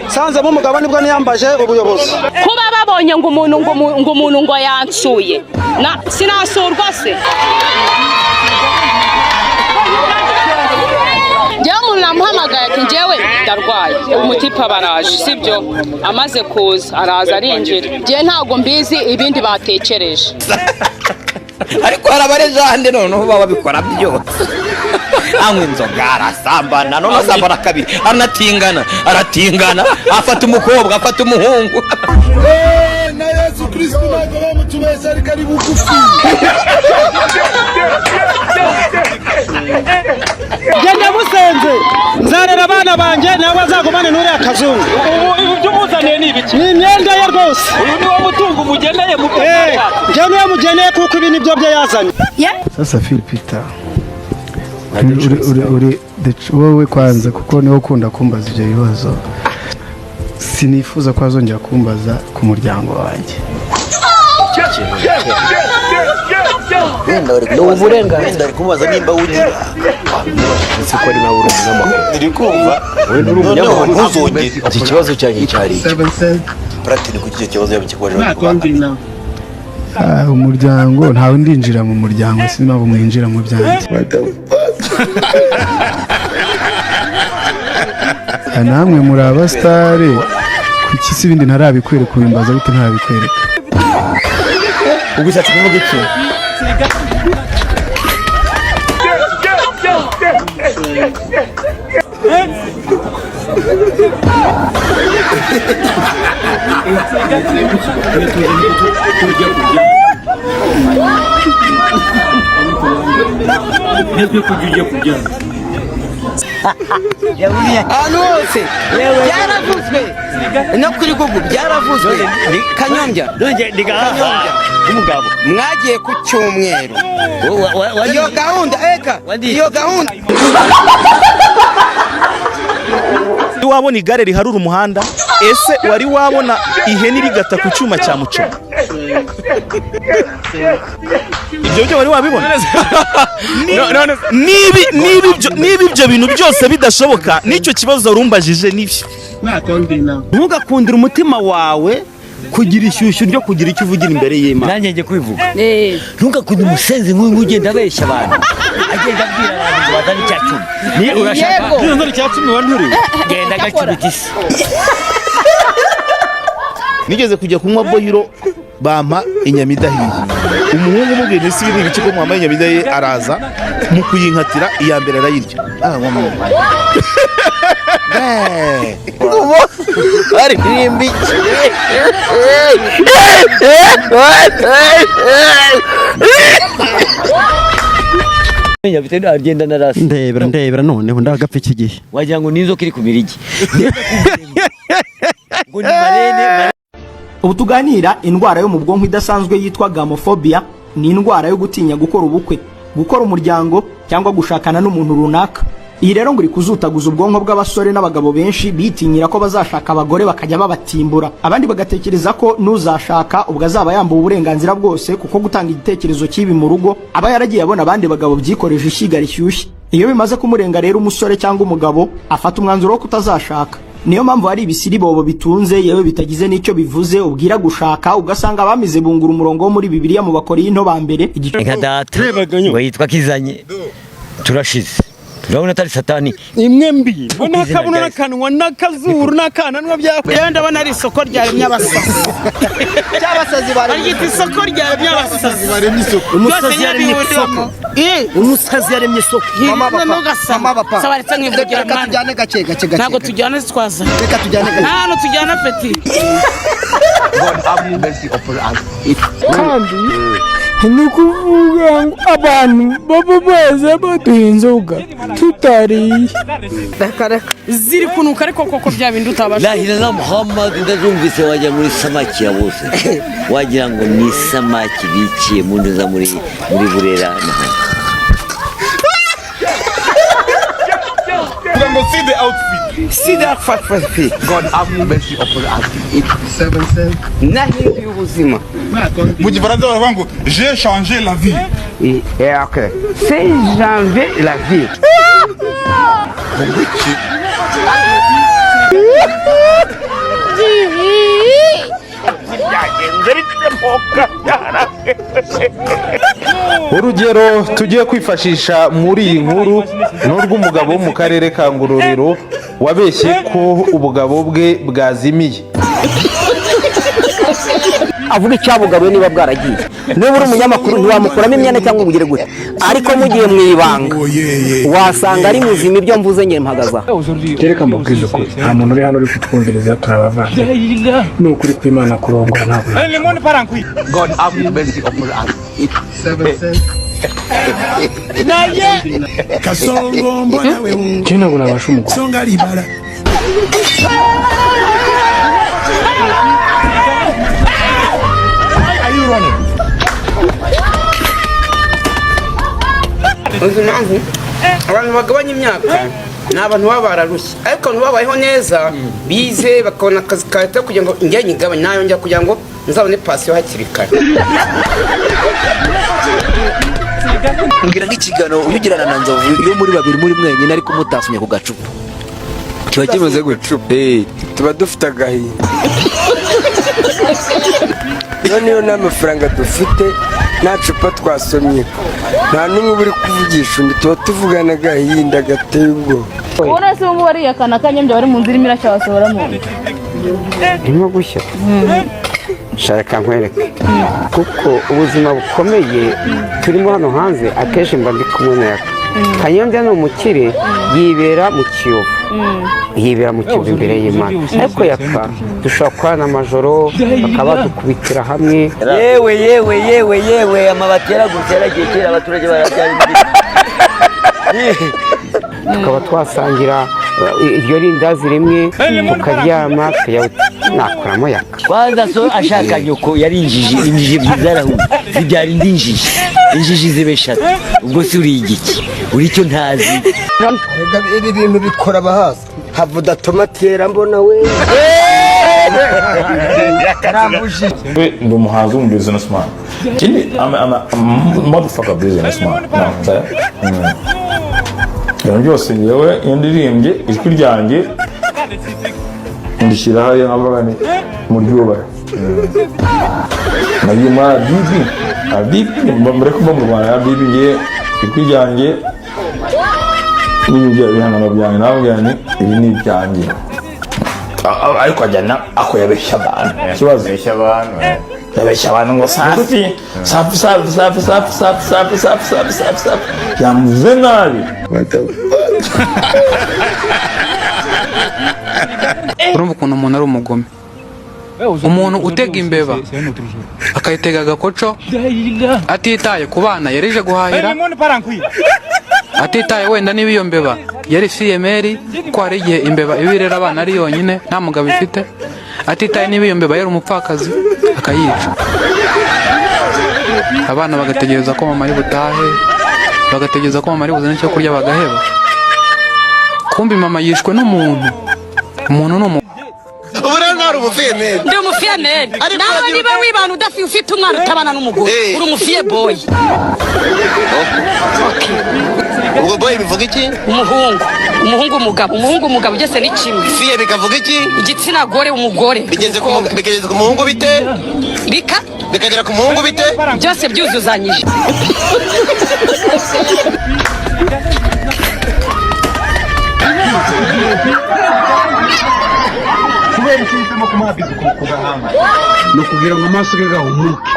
Nsanzemo umugabo nibwo niyambaje ubuyobozi. Kuba babonye ngo umuntu ngo umuntu ngo yansuye, na sinasurwa se? Njyewe umuntu namuhamagaye ati: "Njyewe ndarwaye." Umutipe baraje, sibyo? Amaze kuza araza arinjira, njyewe ntabwo mbizi ibindi batekereje. Ariko hari abarejande noneho baba babikora byose: anywa inzoga, arasambana, noneho asambana kabiri, aranatingana, aratingana, afata umukobwa, afata umuhungu. Na Yesu Kristo ntabwo bamutubeshya, ariko ari bugufi. Njye ndamusenze, nzarera abana banjye, nawe azagumane n'uriya kazungu. Ubu ibi byo umuzaniye ni ibiki? Ni imyenda ye rwose. Uyu ni wo mutungo umugeneye mu byo? Njye niwe mugeneye, kuko ibi ni byo bye yazanye. Sasa Phil Peter, uri wowe kwanza, kuko niwe ukunda kumbaza ibyo bibazo, sinifuza ko azongera kumbaza ku muryango wanjye. Ni uburenganzira. Wenda ari kumubaza nimba wugira. Nzi ko ari nawe uri umunyamakuru. Uri kumva? Noneho ntuzongere. Iki kibazo cyanjye cyari iki? Platini, kuki icyo kibazo yabikikojeho kikubangamiye? Ah, umuryango, ntawe ndinjira mu muryango, sinzi impamvu mwinjira mu byanjye. Ah, namwe muri abasitari, kuki si ibindi ntarabikwereka? Ubimbaza gute ntarabikwereka? Ubwo ushatse kuvuga iki? Ahantu hose byaravuzwe, no kuri Google byaravuzwe. Kanyombya, Umugabo. Mwagiye ku cyumweru, iyo gahunda eka, iyo gahunda. Wari wabona igare riharura umuhanda? Ese wari wabona ihene irigata ku cyuma cya mucoma? Ibyo byo wari wabibona? Niba ibyo bintu byose bidashoboka, n'icyo kibazo warumbajije nibyo. Ntugakundire umutima wawe kugira ishyushyu ryo kugira icyo uvugira imbere y'Imana. Nanjye njye kubivuga: ntugakunde umusenzi nk'uyu nguyu ugenda abeshya abantu, agenda abwira abantu ngo bazane icya cumi. Ni urashaka Nzana icya cumi wa nturi. Genda gacubita isi. Nigeze kujya kunywa boyiro, bampa inyama idahiye. Umuhungu umubwiye nti: "Ibi ni ibiki ko mwambaye inyama idahiye?" Araza mu kuyinkatira, iya mbere arayirya. Ah, mama. Aririmba iki? Agenda na rasi. Ndebera, ndebera, noneho ndagapfa iki gihe. Wagira ngo ni inzoka iri ku mirigi, ngo ni marene. Ubu tuganira, indwara yo mu bwonko idasanzwe yitwa gamophobia ni indwara yo gutinya gukora ubukwe, gukora umuryango cyangwa gushakana n'umuntu runaka. Iyi rero ngo iri kuzutaguza ubwonko bw'abasore n'abagabo benshi, bitinyira ko bazashaka abagore bakajya babatimbura, abandi bagatekereza ko n'uzashaka ubwo azaba yambuwe uburenganzira bwose, kuko gutanga igitekerezo cy'ibi mu rugo aba yaragiye abona abandi bagabo byikoreje ishyiga rishyushye. Iyo bimaze kumurenga rero, umusore cyangwa umugabo afata umwanzuro wo kutazashaka. Niyo mpamvu hari ibisiribobo bitunze, yewe bitagize n'icyo bivuze, ubwira gushaka, ugasanga abamize bungura umurongo wo muri Bibiliya mu Bakorinto ba mbere igice Nka data ngo yitwa Kizanye, turashize, turabona atari Satani. Imwe mbi n'akabuno n'akanwa n'akazuru n'akananwa byakwe. Yewe, ndabona ari isoko ryaremye abasazi. Cy'abasazi bari. Baryita isoko ryaremye abasazi. Baremye isoko. Umusazi yaremye isoko. Umusazi yaremye isoko. Mama papa, mama papa. Sawa, retse nkivugira. Reka Mwana. tujyane gake gake gake. Ntabwo tujyana, zitwaza. Reka tujyane gake. Nta hantu tujyana, peti. Kandi ni ukuvuga ngo abantu baba baza baduha inzoga tutariye. Ziri kunuka, ariko koko bya bindi utabasha. Lahirana Muhammad, ndazumvise, wagira ngo ni samaki ya bose, wagira ngo ni samaki biciye mu ntuza muri Burera n'ahandi. Kugira ngo see the outfit. See that outfit. God have mercy upon us. Nahinduye ubuzima. Mu Gifaransa baravuga ngo "j'ai changé la vie". Yeah, okay. C'est janvier la vie. Ngo iki? Urugero tugiye kwifashisha muri iyi nkuru ni urw'umugabo wo mu karere ka Ngororero wabeshye ko ubugabo bwe bwazimiye. Avuga icyabugaruye niba bwaragiye. Niba uri umunyamakuru, ntiwamukuramo imyenda cyangwa ngo ugire gute, ariko mugiye mu ibanga wasanga ari muzima. Ibyo mvuze njye mpagaze aha. Reka mbabwize ukuri, nta muntu uri hano uri kutwumviriza, turabavandimwe. Ni ukuri kw'Imana, kurongora ntabwo God have mercy upon us. Kasongo mbona we. Njye ntabwo nabasha umugore. Songa libala. Are you running? Uzi impamvu abantu bagabanya imyaka? Ni abantu baba bararushye, ariko abantu babayeho neza, bize, bakabona akazi ka leta, kugira ngo njye nyigabanye nayo njya kugira ngo nzabone pansiyo hakiri kare. Mbwira nk'ikiganiro ugirana na Nzovu iyo muri babiri, muri mwenyine, ariko mutasomye ku gacupa, kiba kimeze gute? Tuba dufite agahinda. Noneho nta mafaranga dufite, nta cupa twasomye, nta n'umwe uba uri kuvugisha undi, tuba tuvugana agahinda gateye ubwoba. Ubona se ubu wariye akana kanyambya bari mu nzira irimo iracyabasohora mu nzu? Irimo gushya. Shaka nkwereke, kuko ubuzima bukomeye turimo hano hanze, akenshi mba ndi kumwe na Yaka. Kanyombya ni umukire, yibera mu Kiyovu, yibera mu Kiyovu imbere y'Imana, ariko Yaka dushobora kurana amajoro bakaba badukubitira hamwe. Yewe, yewe, yewe, yewe, amabati yaragurutse, yaragiye kera, abaturage barabyara. Tukaba twasangira iryo rindazi rimwe, tukaryama, tukajya nakuramo Yaka. Kwanza so ashaka nyoko yari injiji, injiji ebyiri zarahuye zibyara indi njiji, injiji ziba eshatu. Ubwo se uri igiki? Uri icyo ntazi. Ibi bintu bikora abahaza havuda tomatera mbona we. Ndi umuhanzi w'umu businessman. Ikindi, I'm a motherfucker businessman. You know what I'm saying? Ibintu byose ngewe iyo ndirimbye, ijwi ryanjye ndishyira hariya nkavuga nti muryubahe. Nagiye muri RDB, RDB mbere kuva mu Rwanda, RDB ngewe ijwi ryanjye n'ibyo bihangano byanjye nababwira nti ibi ni ibyanjye. Ariko ajyana ako yabeshya abantu, ikibazo yabeshya abantu ngo Safi, Safi, Safi, Safi, Safi, Safi, Safi, Safi, Safi, Safi, Safi, yamuze nabi. Urumva ukuntu umuntu ari umugome, umuntu utega imbeba akayitega agakoco, atitaye ku bana yarije guhahira, atitaye wenda niba iyo mbeba yari fille-mère, ko hari igihe imbeba iba irera abana ari yonyine, nta mugabo ifite, atitaye niba iyo mbeba yari umupfakazi, akayica. Abana bagategereza ko mama ari butahe, bagategereza ko mama ari buzane icyo kurya, bagaheba. Kumbi mama yishwe n'umuntu. Umuntu ni umuntu. Ubu rero ntari umufille-mère? Ndi umufille-mère. Nawe niba wibana udafi ufite umwana, utabana n'umugore, uri umufiye boy. Ubwo boy bivuga iki? Umuhungu, umuhungu, umugabo, umuhungu, umugabo, byose ni kimwe. Fille bikavuga iki? Igitsina gore, umugore. Bigeze ku muhungu bite? Bika Bikagera ku muhungu bite? Byose byuzuzanyije. Kubera iki uhisemo kumuha bizu ku gahanga? Ni ukugira ngo amaso ge gahumuke.